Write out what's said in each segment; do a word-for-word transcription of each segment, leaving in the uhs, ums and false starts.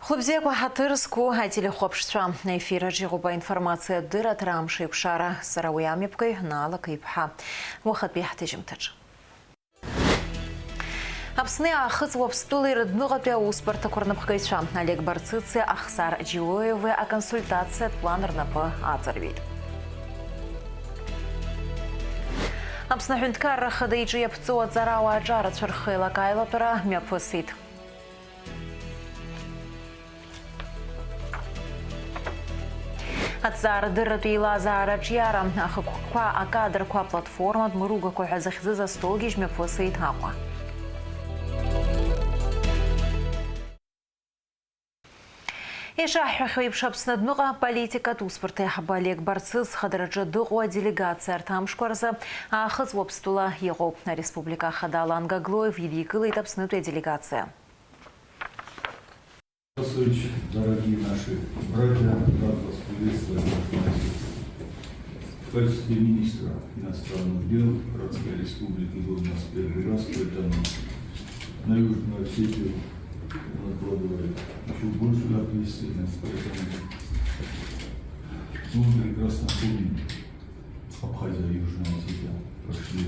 Хәлыбзиақәа, ҳаҭыр зқәу ателехәаԥшцәа, аефир аҿы иҟоуп аинформациатә дырраҭара Амш еиқәшара, сара уи амҩаԥгаҩ Наала Қыҩԥҳа. Уахатәи ҳҭыжьымҭаҿ. Аԥсни Аахыҵ Уаԥстәылеи рыдныҟатәи аусбарҭақәа рнапхгаҩцәа Олег Барцыци Ахсар Џьиоевеи аконсультациатә план рнапы аҵарҩит. Аԥсны Аҳәынҭқарра Ахада иҿы иаԥҵоу аҵарауаа аҿарацәа рхеилак аилатәара мҩаԥысит. Аҭҵаарадырратә еилазаара аҿиара, ахықәкқәа, акадрқәа, аплатформатә мыругақәа ҳәа захьӡыз астолгьежь мҩаԥысит Аҟәа. Ишаҳҳәахьоу еиԥш, Аԥсны адәныҟа аполитикатә усбарҭа аиҳабы Олег Барцыц хадара аҿы дыҟоу аделегациа арҭ амшқәа рзы Аахыҵ Уаԥстәыла иҟоуп. Ареспублика Ахада Алан Гаглоев идикылеит Аԥснытәи аделегациа. Здравствуйте, дорогие наши братья, рад вас приветствовать на Донбассе. В качестве министра иностранных дел Братской Республики Донбасс первый раз, поэтому на Южную Осетию накладывает еще большую ответственность, поэтому мы прекрасно помним Абхазия и Южная Осетия прошли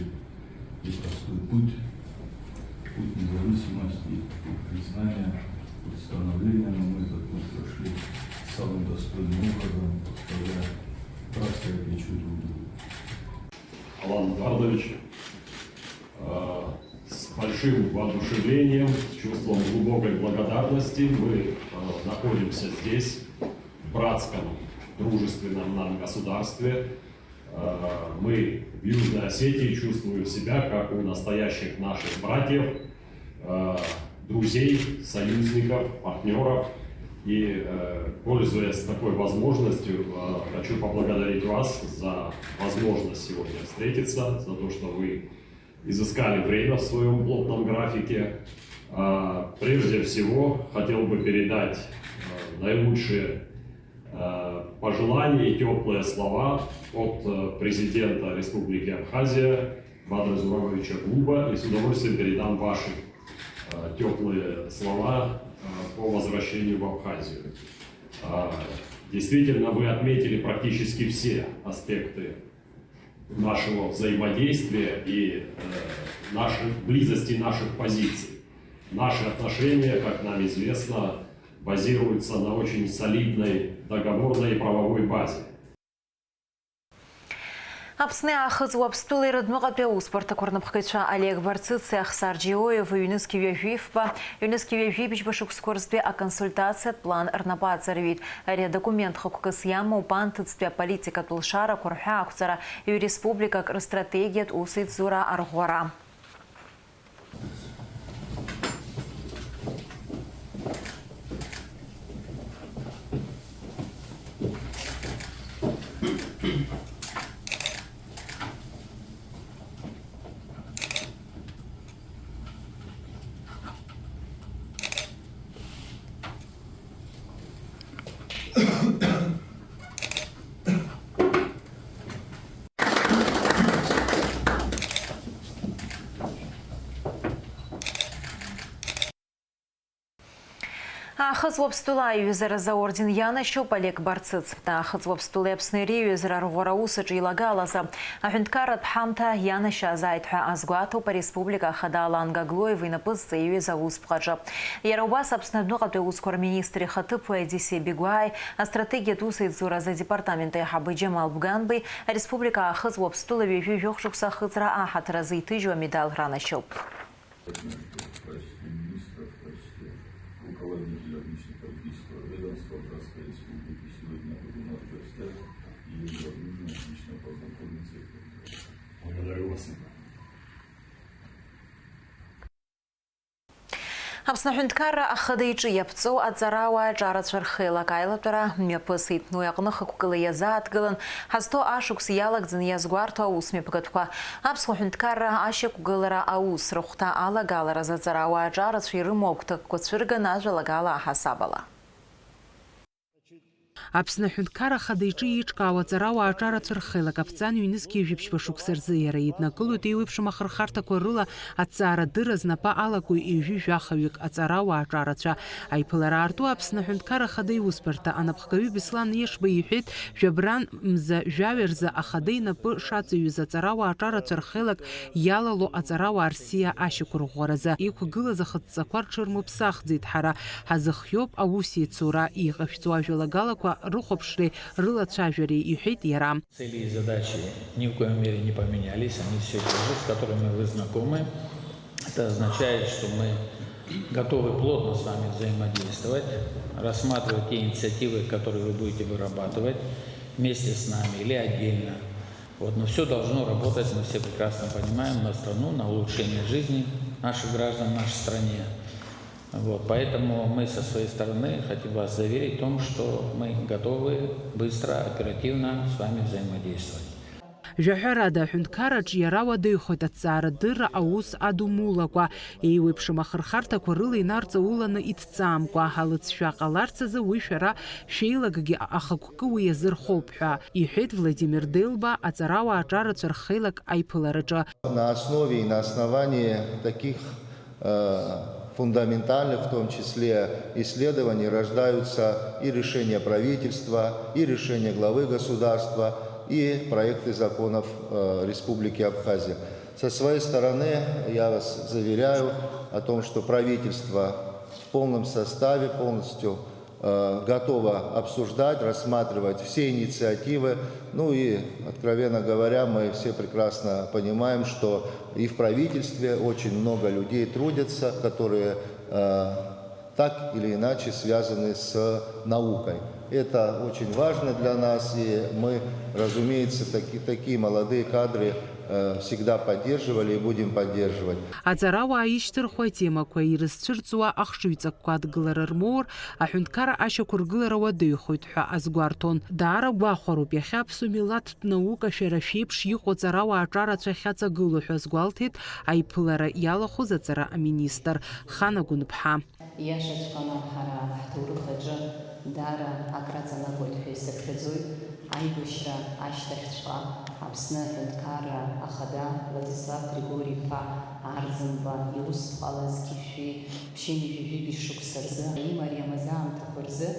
непростой путь, путь независимости, путь признания, путь становления, но мы этот путь прошли самым достойным образом, подставляя братское плечо друг другу. Алан Эдуардович, э, с большим воодушевлением, с чувством глубокой благодарности мы, э, находимся здесь, в братском, дружественном нам государстве. Э, мы в Южной Осетии чувствуем себя как у настоящих наших братьев, э, друзей, союзников, партнёров. И, э, пользуясь такой возможностью, э, хочу поблагодарить вас за возможность сегодня встретиться, за то, что вы изыскали время в своём плотном графике. А, прежде всего, хотел бы передать, э, наилучшие, э, пожелания и тёплые слова от, э, президента Республики Абхазия Бадра Зурабовича Глуба. И с удовольствием передам ваши, э, тёплые слова, э, по возвращению в Абхазию. А, действительно, вы отметили практически все аспекты нашего взаимодействия и, э, наших, близости наших позиций. Наши отношения, как нам известно, базируются на очень солидной договорной и правовой базе. Аԥсни Аахыҵ Уаԥстәылеи рыдныҟатәи аусбарҭақәа рнапхгаҩцәа Олег Барцыци Ахсар Џьиоев ҩнызқь ҩажәи фба, ҩнызқь ҩажәи быжьба шықәсқәа рзтәи аконсультациатә план рнапы аҵарҩит. Ари адокумент хықәкыс иамоуп анҭыҵтәи аполитикатә лшарақәа рҳәаақәҵара, ҩ-республикак рыстратегиатә усеицура арӷәӷәара. Аахыҵ Уаԥстәыла аиҩызаразы аорден ианашьоуп Олег Барцыц. Аахыҵ Уаԥстәылеи Аԥсни реиҩызара арӷәӷәара аус аҿы илагалазы, аҳәынҭқарратә ҳамҭа ианашьаазааит ҳәа азгәаҭоуп ареспублика ахада Алан Гаглоев инапы зҵаиҩыз аусԥҟаҿы. Иара убас Аԥсны адәныҟатәи аусқәа рминистр ихаҭыԥуаҩ Одиссеи Бигәааи, астратегиатә усеицуразы адепартамент аиҳабы Џьамал Бганбеи, ареспублика Аахыҵ Уаԥстәыла ҩажәи жәохә шықәса ахыҵра аҳаҭыр азы иҭыжьу амедал ранашьоуп. В качестве министра, в качестве руководителя внешнеполитического ведомства Братской Республики сегодня у нас в гостях Юлия Владимировна, отлично познакомиться. Благодарю вас. Аԥсны Аҳәынҭқарра Ахада иҿы иаԥҵоу аҵарауаа аҿарацәа рхеилак аилатәара мҩаԥысит. Уи аҟны хықәкыла иазааҭгылан, ҳазҭоу ашықәс иалагӡаны иазгәарҭо аусмҩаԥгатәқәа. Аԥсуа ҳәынҭқарра ашьақәгылара аус рыхәҭа алагаларазы аҵарауаа аҿарацәа ирымоу агәҭакқәа цәырган ажәалагала аҳасабала. Аԥсны Аҳәынҭқарра Ахада иҿы еиҿкаау аҵарауаа аҿарацәа рхеилак аԥҵан ҩнызқьи жәибжьба шықәса рзы иара иднакылоит еиуеиԥшым ахырхарҭақәа рыла аҵарадырра знапы алаку ҩажәи жәахаҩык аҵарауаа аҿарацәа. Аиԥылара аарту Аԥсны Аҳәынҭқарра Ахада иусбарҭа анапхгаҩы Беслан Ешба иҳәеит, жәабран мза жәаҩа рзы Ахада инапы шаҵаҩыз аҵарауаа аҿарацәа рхеилак иалало аҵарауаа рсиа ашьақәырӷәӷәаразы иқәгылаз ахыҵ ҵақәа рҽырмыԥсахӡеит ҳара, ҳазыхиоуп аус еицура, иҟашәҵо ажәалагалақәа рыхәаԥшреи рылацәажәареи, иҳәеит иара. Цели и задачи ни в коем мере не поменялись, они все те же, с которыми вы знакомы. Это означает, что мы готовы плотно с вами взаимодействовать, рассматривать те инициативы, которые вы будете вырабатывать вместе с нами или отдельно. Вот, но все должно работать, мы все прекрасно понимаем, на страну, на улучшение жизни наших граждан в нашей стране. Вот, поэтому мы со своей стороны хотим вас заверить в том, что мы готовы быстро, оперативно с вами взаимодействовать. Жәаҳәарада, аҳәынҭқарраҿ иара уадаҩхоит аҭҵаарадырра аус адумулакәа, еиуеиԥшым ахырхарҭақәа рыла инарҵауланы иҭҵаамкәа, алыҵшәа ҟаларц азы уи шәара шәеилагагьы ахықәкы уи иазырхоуп ҳәа, иҳәеит Владимир Делба аҵарауаа аҿарацәа рхеилак аиԥылараҿы. На основе и на основании таких, э, фундаментальных, в том числе, исследований рождаются и решения правительства, и решения главы государства, и проекты законов, э, Республики Абхазия. Со своей стороны я вас заверяю о том, что правительство в полном составе, полностью э, готова обсуждать, рассматривать все инициативы. Ну и, откровенно говоря, мы все прекрасно понимаем, что и в правительстве очень много людей трудятся, которые, э, так или иначе связаны с наукой. Это очень важно для нас, и мы, разумеется, таки-, такие молодые кадры, э, всегда поддерживали и будем поддерживать. Аҵарауаа ишьҭырхуа атемақәа ирызцәырҵуа ахшыҩҵакқәа адгылара рмоур, аҳәынҭқарра ашьақәыргылара уадаҩхоит ҳәа азгәарҭон. Даара гәахәароуп иахьа аԥсуа милаҭтә наука шәара шәеиԥш иҟоу аҵарауаа аҿарацәа ахьаҵагылоу ҳәа азгәалҭеит аиԥылара иалахәыз аҵара аминистр Хана Гәынԥҳа. Иашаҵәҟьаны ҳара ҳҭоурых аҿы даара акраҵанакуеит ҳәа исыԥхьаӡоит. Аибашьра ашьҭахьҵәҟьа Аԥсны Аҳәынҭқарра Ахада Владислав Григори-иԥа Арӡынба иус ҟалазгьы шәи ԥшьынҩажәи жәибжь шықәса рзы имариамыз аамҭақәа рзы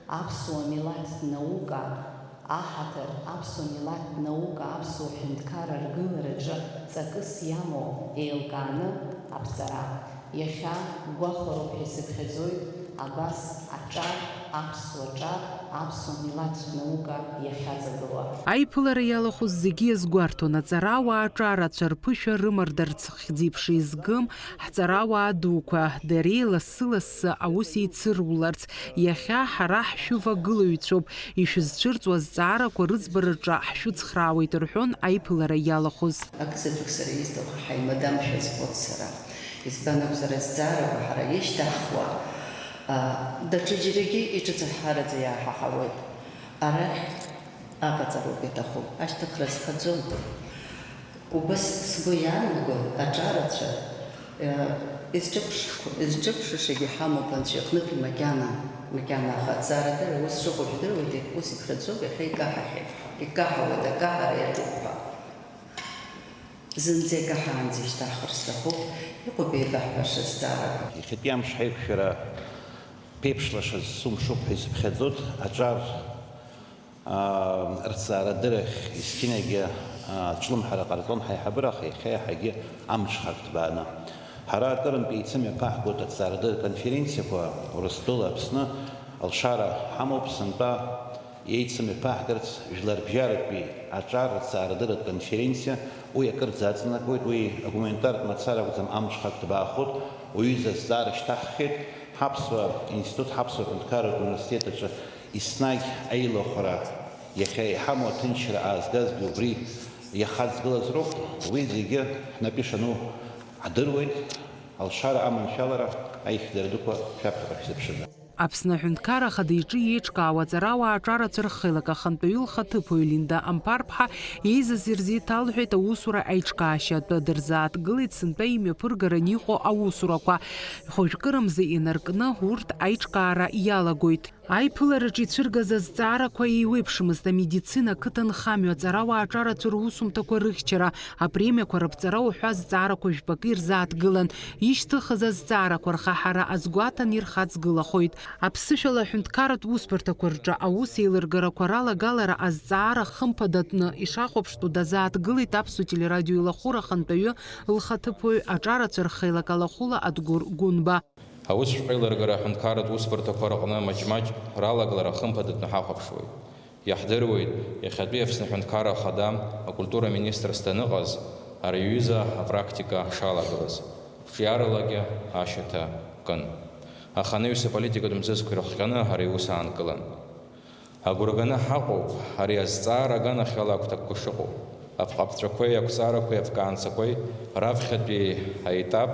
аԥсуа милаҭтә наука аҳаҭыр, аԥсуа милаҭтә наука, аԥсуа ҳәынҭқарра ргылараҿы ҵакыс иамоу еилкааны аԥҵара. Иахьа гәахәароуп ҳәа исыԥхьаӡоит абас аҿар, аԥсуа ҿар, аԥсуа милаҭтә наука иахьаҵагылоу. Аиԥылара иалахәыз зегьы иазгәарҭон аҵарауаа аҿарацәа рԥышәа рымардарц хьӡи-ԥшеи згым ҳҵарауаа дуқәа, дареи лассы-лассы аус еицыруларц, иахьа ҳара ҳшәывагылаҩцәоуп, ишәызцәырҵуа азҵаарақәа рыӡбараҿы ҳшәыцхраауеит, рҳәон аиԥылара иалахәыз. Акзаҵәык сара исҭаху ҳаимадамшәа збоит сара. Избан акәзар, азҵаарақәа ҳара ишьҭаҳхуа, а, даҽаџьарагьы иҿыцҳҳараӡа иааҳаҳауеит. Арахь аҟаҵароуп иаҭаху, ашьҭыхра зхаӡом. Убас сгәы иаанагоит аҿарацәа, э, изҿыԥшқәа, изҿыԥшышагьы ҳамоуп Анцәа иҟнытә макьана, макьана аха аҭҵаарадырра ус шыҟоу жәдыруеит, ус иԥхьаӡоуп, иахьа икаҳахьеит ҳәа, икаҳауеит, акаҳара иаҿуп ҳәа. Зынӡа икаҳаанӡа ишьҭаҳхыр сҭахуп, иҟоуп еибаҳҳәаша зҵаарақәа. Иахьатәи амш ҳаиқәшәара ԥеиԥшлашаз сумшуп ҳәа исыԥхьаӡоит, аҿар, аа, рҭҵаарадыррахь есқьынагьы, аа, ацәлымҳара ҟарҵон ҳаиҳабыра, аха иахьа иаҳагьы амҽхак ҭбааны. Ҳара акырынтә еицымҩаԥаҳгоит аҭҵаарадырратә конференциақәа Урыстәыла, Аԥсны, алшара ҳамоуп, сынтәа еицымҩаԥаҳгарц Жәларбжьаратәи аҿар рҭҵаарадырратә конференциа, уи акырӡа аҵанакуеит, уи агуманитартә мацара акәӡам, амҽхак ҭбаахоит, уҩыза азҵаара шьҭаҳххьеит, ҳаԥсуа институт, ҳаԥсуа ҳәынҭқарратә университет аҿы еснагь аилахәара, иахьа иҳамоу аҭынчра аазгазгьы убри иахаҵгылаз роуп, уи зегьы ҳнапы ишану ҳдыруеит, алшара аманшәалара аихьӡара дуқәа шәаԥхьаҟа шәзыԥшызар. Аԥсны Аҳәынҭқарра Ахада иҿы еиҿкаау аҵарауаа аҿарацәа рхеилак ахантәаҩы лхаҭыԥуаҩ Линда Амԥарԥҳа еизаз ирзеиҭалҳәеит аусура аиҿкаашьа атәы дырзааҭгылеит сынтәа имҩаԥыргаран иҟоу аусурақәа. Хәажәкырамза инаркны урҭ аиҿкаара иалагоит. Аиԥылараҿы ицәыргаз азҵаарақәа еиуеиԥшымызт, амедицина, ақыҭанхамҩа, аҵарауаа аҿарацәа русумҭақәа рыхьчара, апремиақәа рыԥҵара уҳәа азҵаарақәа жәпакы ирзааҭгылан. Ишьҭыхыз азҵаарақәа рхаҳара азгәаҭан ирхаҵгылахоит. Аԥсышәала аҳәынҭқарратә усбарҭақәа рҿы аус еилыргарақәа ралагалара азҵаара хымԥадатәны ишахәаԥштәу дазааҭгылеит Аԥсуа телерадио илахәыра ахантәаҩы лхаҭыԥуаҩ аҿарацәа рхеилак алахәыла Адгәыр Гәынба. Аус шәҟәеилыргара аҳәынҭқарратә усбарҭақәа рҟны маҷ-маҷ ралагалара хымԥадатәны ҳахәаԥшуеит. Иаҳдыруеит, иахьатәи Аԥсны Аҳәынҭқарра Ахада акультура министрс даныҟаз, ари аҩыза апрактика шалагылаз, қәҿиаралагьы ашьаҭа кын. Аха анаҩс аполитикатә мзызқәа ирыхҟьаны ари аус аанкылан. Агәра ганы ҳаҟоуп ари азҵаара аганахьала агәҭакқәа шыҟоу. Аԥҟаԥҵәақәеи ақәҵарақәеи аԥкаанцақәеи раԥхьатәи аетап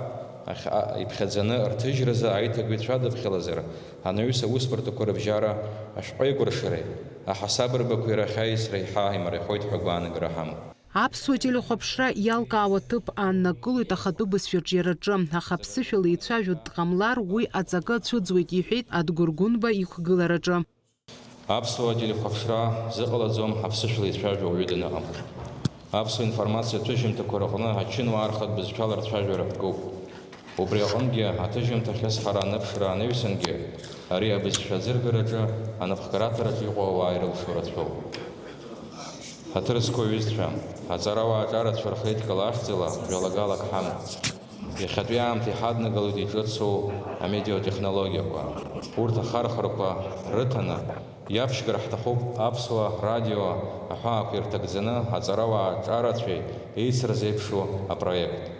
ахь, а, иԥхьаӡаны рҭыжьразы аиҭагыҩцәа дыԥхьалазар, анаҩс аусбарҭақәа рыбжьара ашәҟәеикәыршареи аҳасабырбақәеи рахь аиасра еиҳа имариахоит ҳәа агәаанагара ҳамоуп. Аԥсуа телехәаԥшра иалкаауа ҭыԥ ааннакылоит ахатәы бызшәа аҿиараҿы, аха аԥсышәала ицәажәо дҟамлар, уи аҵакы ацәыӡуеит, иҳәеит Адгәыр Гәынба иқәгылараҿы. Аԥсуа телехәаԥшра зыҟалаӡом аԥсышәала ицәажәо ауаҩы даныҟам. Аԥсуа информациатә ҭыжьымҭақәа рыҟны ачынуаа рхатә бызшәала рцәажәара ԥҵәоуп. Убри аҟынгьы аҭыжьымҭа ахьысҳара аныԥшра анаҩсангьы, ари абызшәа аӡыргараҿы, анапхгараҭараҿы иҟоу ауаа ирылшо рацәоуп. Ҳаҭыр зқәу аҩызцәа, аҵарауаа аҿарацәа рхеидкыла ахьӡала жәалагалак ҳамоуп. Иахьатәи аамҭа иҳаднагалоит иҿыцу амедиатехнологиақәа. Урҭ ахархәарақәа рыҭаны, иаԥшьгар ҳҭахуп аԥсуа радио аҳәаақәа ирҭагӡаны аҵарауаа аҿарацәеи еицырзеиԥшу апроект.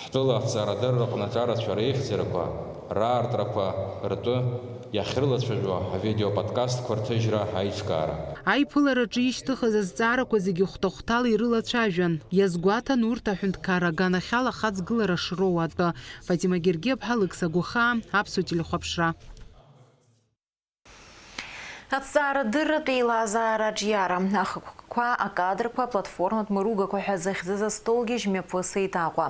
Ҳтәыла аҭҵаарадырраҟны аҿарацәа реихьӡарақәа, раартрақәа ртәы иахьрылацәажәо авидеоподкастқәа рҭыжьра аиҿкаара. Аиԥылараҿы ишьҭыхыз азҵаарақәа зегьы хәҭа-хәҭала ирылацәажәан, иазгәаҭан урҭ аҳәынҭқарра аганахьала ахаҵгылара шроуа атәы. Фатима Гергиаԥҳа, Лықьса Гәахаа, Аԥсуа телехәаԥшра. Аҭҵаарадырратә еилазаара аҿиара, ахықәкқәа, акадрқәа, аплатформатә мыругақәа ҳәа захьӡыз астолгьежь мҩаԥыс еиҭаҟәа.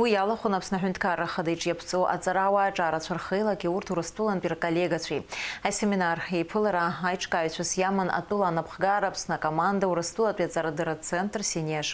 Уи иалахәын Аԥсны Аҳәынҭқарра Ахадеиҿ иаԥҵоу аҵарауаа аҿарацәа рхеилаки урҭ Урыстәылантәи рколлегацәеи. Асеминар еиԥылара аиҿкааҩцәас иаман атәыла анапхгара Аԥсны акоманда Урыстәылатәи аҵарадырратә центр Синеж.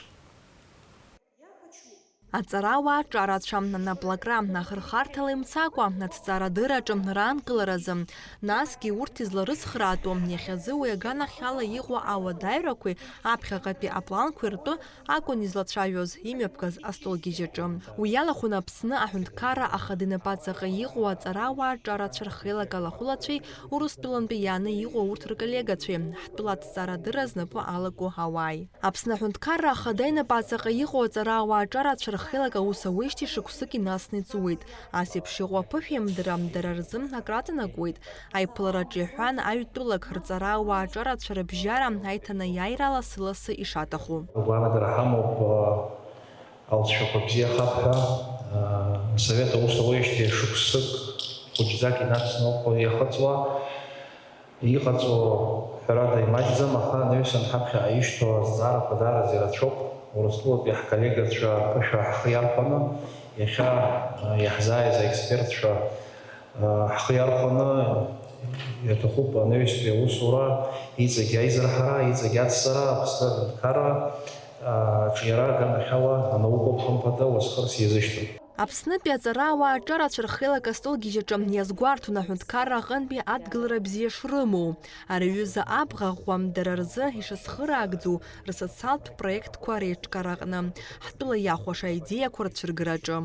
Аҵарауаа аҿарацәа, анаплакра, ахырхарҭала имцакәа, аҭҵаарадырраҿы раанкыларазы, насгьы урҭ изларыцхраатәу, иахьазы уи аганахьала иҟоу ауадаҩрақәеи аԥхьаҟатәи апланқәеи ртәы акәын излацәажәоз, имҩаԥгаз астолгьежь аҿы. Уи иалахәын Аԥсны Аҳәынҭқарра Ахада инапаҵаҟа иҟоу аҵарауаа аҿарацәа рхеилак алахәылацәеи Урыстәылантәи иааны иҟоу урҭ рколлегацәеи, ҳтәыла аҭҵаарадырра знапы алаку ауааи. Аԥсны Аҳәынҭқарра Ахада инапаҵаҟа иҟоу аҵарауаа аҿарацәа рхеилак аус ауеижьҭеи шықәсыки насны иҵуеит. Ас еиԥш иҟоу аԥышәеимдара дара рзы акраҵанакуеит. Аиԥылараҿы иҳәан, аҩтәылак рҵарауаа аҿарацәа рыбжьара аиҭанеиааира лассы-лассы ишаҭаху. Агәаанагара ҳамоуп, алҵшәақәа бзиахап ҳәа, асовет аус ауеижьҭеи шықәсык хәыҷӡак инацноуп иахыҵуа. Иҟаҵоу ҳәарада имаҷӡам, аха анаҩсан ҳаԥхьаҟа ишьҭоу азҵаарақәа даараӡа ирацәоуп. Урыстәылатәи ҳколлегацәа аԥышәа ҳхы иархәаны, иахьа, а, иаҳзааиз аекспертцәа, а, ҳхы иархәаны, иаҭахуп анаҩстәи аусура, иҵегь аизырҳара, иҵегь ацҵара, Аԥсны аҳәынҭқарра, а, аҿиара аганахьала анаукоуп хымԥада уасхырс иазышьҭоуп. Аԥснытәи аҵарауаа аҿарацәа рхеилак астолгьежь аҿы иазгәарҭон аҳәынҭқарра аҟынтәи адгылара бзиа шрымоу. Ари аҩыза абӷа ӷәӷәа дара рзы ишацхыраагӡоу рсоциалтә проектқәа реиҿкаараҟны, ҳтәыла иахәаша аидеиақәа рцәыргараҿы.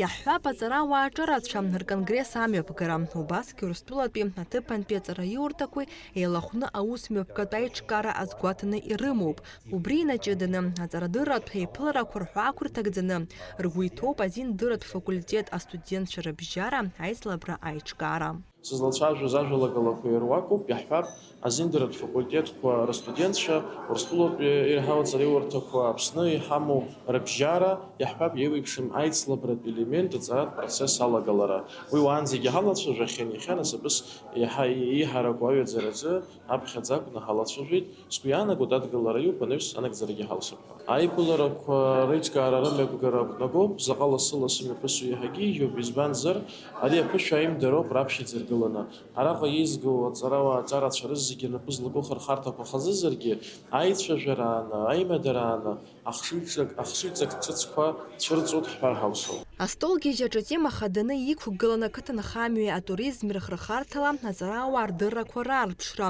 Иаҳҳәап, аҵарауаа аҿарацәа рконгресс амҩаԥгара, убасгьы Урыстәылатәи аҭыԥантәи аҵараиурҭақәеи еилахәны аус мҩаԥгатә аиҿкаара азгәаҭаны ирымоуп. Убри инаҷыданы, аҵарадырратә еиԥыларақәа рҳәаақәа рҭагӡаны, ргәы иҭоуп азиндырратә факультет астудентцәа рыбжьара аицлабра аиҿкаара. Сызлацәажәоз ажәалагалақәа ируакуп, иаҳҳәап, азиндырратә факультетқәа рыстудентцәа, Урыстәылатәи иреиҳау аҵараиурҭақәа Аԥсны иҳамоу рыбжьара, иаҳҳәап, еиуеиԥшым аицлабратә елемент аҵаратә процесс алагалара. Уи уаанӡагьы ҳалацәажәахьан, иахьа насыԥыс иаҳа еиҳараку аҩаӡараҿы аԥхьаӡа акәны ҳалацәажәеит. Сгәы иаанагоит, адгылара иоуп, анаҩс анагӡарагьы ҳалшап ҳәа. Аиԥыларақәа реиҿкаара рымҩаԥгара ақәнагоуп, заҟа лассы-лассы мҩаԥысуа иаҳагьы иӷьуп, избанзар, ари аԥышәа аимдароуп раԥхьаӡа иргылоу. Гыланы, араҟа еизгоу аҵарауаа аҿарацәа рызегьы рнапы злаку ахырхарҭақәа хазызаргьы, аицәажәарааны, аимадара ааны, ахшыҩҵак, ахшыҩҵак ҿыцқәа цәырҵуеит ҳҳәар ҳалшоит. Астол гьежьаҿы атема хаданы иқәгылан ақыҭанхамҩеи атуризми рыхырхарҭала аҵарауаа рдыррақәа раарԥшра,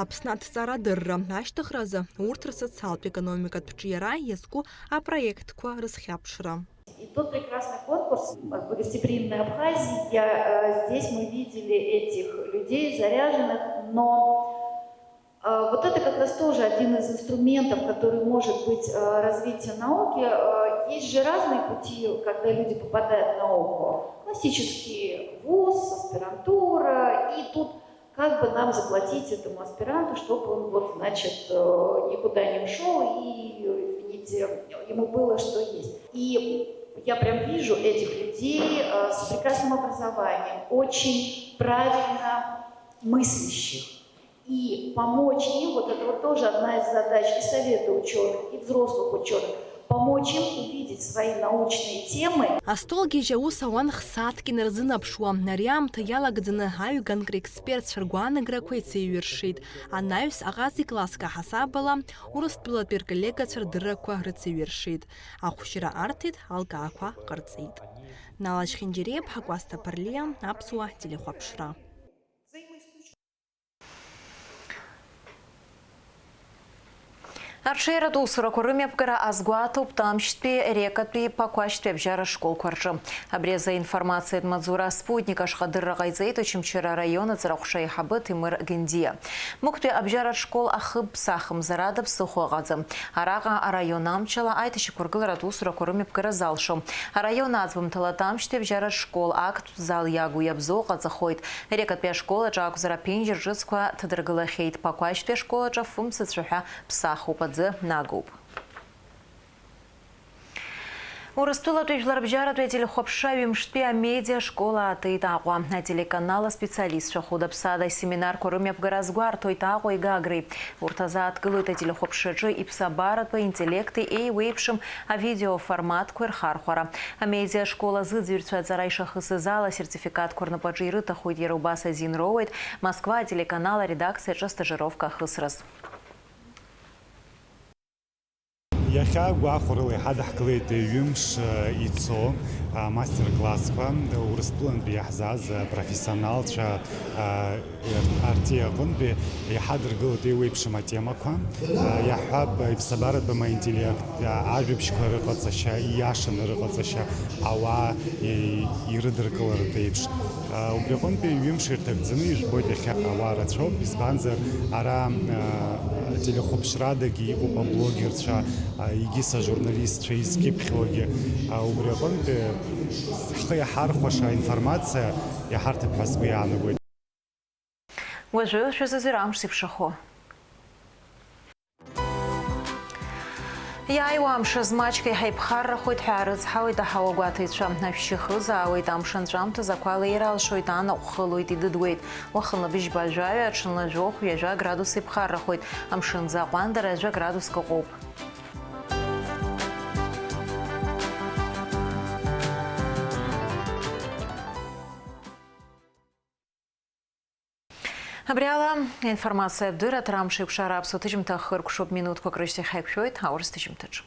Аԥсны аҭҵаарадырра ашьҭыхразы урҭ рсоциалтә-економикатә ҿиара иазку апроектқәа рызхьаԥшра. И тот прекрасный конкурс, как бы, «Гостеприимной Абхазии», я, э, здесь мы видели этих людей, заряженных, но, э, вот это как раз тоже один из инструментов, который может быть, э, развития науки. Э, есть же разные пути, когда люди попадают в науку. Классический вуз, аспирантура, и тут как бы нам заплатить этому аспиранту, чтобы он вот, значит, э, никуда не ушёл и, э, извините, ему было что есть. И я прям вижу этих людей, э, с прекрасным образованием, очень правильно мыслящих. И помочь им, вот это вот тоже одна из задач и Совета учёных, и взрослых учёных, помочь им увидеть свои научные темы. Астол гьежьа аус ауан х-сааҭк инарзынаԥшуа, ари аамҭа иалагӡаны аҩганк рекспертцәа ргәаанаграқәа еицеиҩыршеит. Анаҩс, аҟазеи класск аҳасабала, Урыстәылатәи рколлегацәа рдыррақәа рыцеиҩыршеит. Ахәшьра арҭеит, алкаақәа ҟарҵеит. Нала Чхинџьариа-иԥҳа, Кәасҭа Ԥарлиа, Аԥсуа телехәаԥшра. Арҽеиратә усурақәа рымҩаԥгара азгәаҭоуп Тамшьтәи Рекатәи Пақәашьтәи абжьаратә школқәа рҿы. Абри азы аинформациатә маҵзура Спутник ашҟа адырра ҟаиҵеит Очамчыра араион аҵараҟәша аиҳабы Ҭемыр Гендиа. Мықәтәи абжьаратә школ ахыб ԥсахымзарада ԥсыхәа ыҟаӡам. Араҟа араион амчала аиҭашьақәыргыларатә усурақәа рымҩаԥгара залшом. Араион аӡбамҭала Тамшьтәи абжьаратә школ актә зал иагу иабзоу ҟаҵахоит. Рекатәи ашкол аҿы акәзар, аԥенџьыр ҿыцқәа ҭадыргылахьеит, Пақәашьтәи ашкол аҿы фымца цәаҳәа ԥсахуп, аӡы нагоуп. Урыстәылатәи жәларбжьаратәи ателехәаԥшра ҩымштәи амедиа школ аатит Аҟәа. Ателеканал аспециалистцәа хәыда-ԥсада асеминарқәа рымҩаԥгара азгәарҭоит Аҟәеи Гагреи. Урҭ азааҭгылоит ателехәаԥшраҿы иԥсабаратәи аинтеллекти еиуеиԥшым авидеоформатқәеи рхархәара. Амедиа школ азыӡырҩцәа аҵара ишахысыз ала асертификатқәа рнапаҿы ирыҭахоит иара убас азин роуеит Москва ателеканал аредакциаҿы астажировка ахысраз. Иахьа гәахәарыла иҳадаҳкылеит ҩымш, э, ицо, э, мастер-классқәа, Урыстәылантәи иаҳзааз, э, профессионалцәа, э, Артиа аҟынтәи иҳадыргылоит еиуеиԥшым атемақәа. Э, иаҳҳәап, иԥсабаратәым аинтеллект, э, ажәабжьқәа рыҟаҵашьа, ииашаны рыҟаҵашьа, ауаа, э, ирыдыркыларатә еиԥш. Э, убри аҟынтәи ҩымш ирҭагӡаны ижәбоит, иахьа ауаа рацәоуп, избанзар, ара, э, телехәаԥшрадагьы иҟоуп аблогерцәа, э, егьыс ажурналистцәа изкьыԥхьуагьы. Э, убри аҟынтәи ҳхы иаҳархәаша аинформациа иаҳарҭап ҳәа сгәы иаанагоит. Уажәы шәазыӡырҩ амш зеиԥшрахо. Иааиуа амш азы маҷк еиҳа иԥхаррахоит ҳәа рыцҳауеит аҳауагәаҭаҩцәа. Ашәшьы хызаауеит, амш анҵәамҭаз ақәа леира алшоит, анаҟә хылоит, идыдуеит. Уахынла быжьба жәаҩа, аҽынла жәохә, ҩажәа градус иԥхаррахоит. Амшын аӡы аҟәандара жәа градуск ыҟоуп. Абри ала аинформациатә дырраҭара амш еиқәшара аԥсуа ҭыжьымҭа ахыркәшоуп, минуҭқәак рышьҭахь ҳаиқәшәоит аурыс ҭыжьымҭаҿы.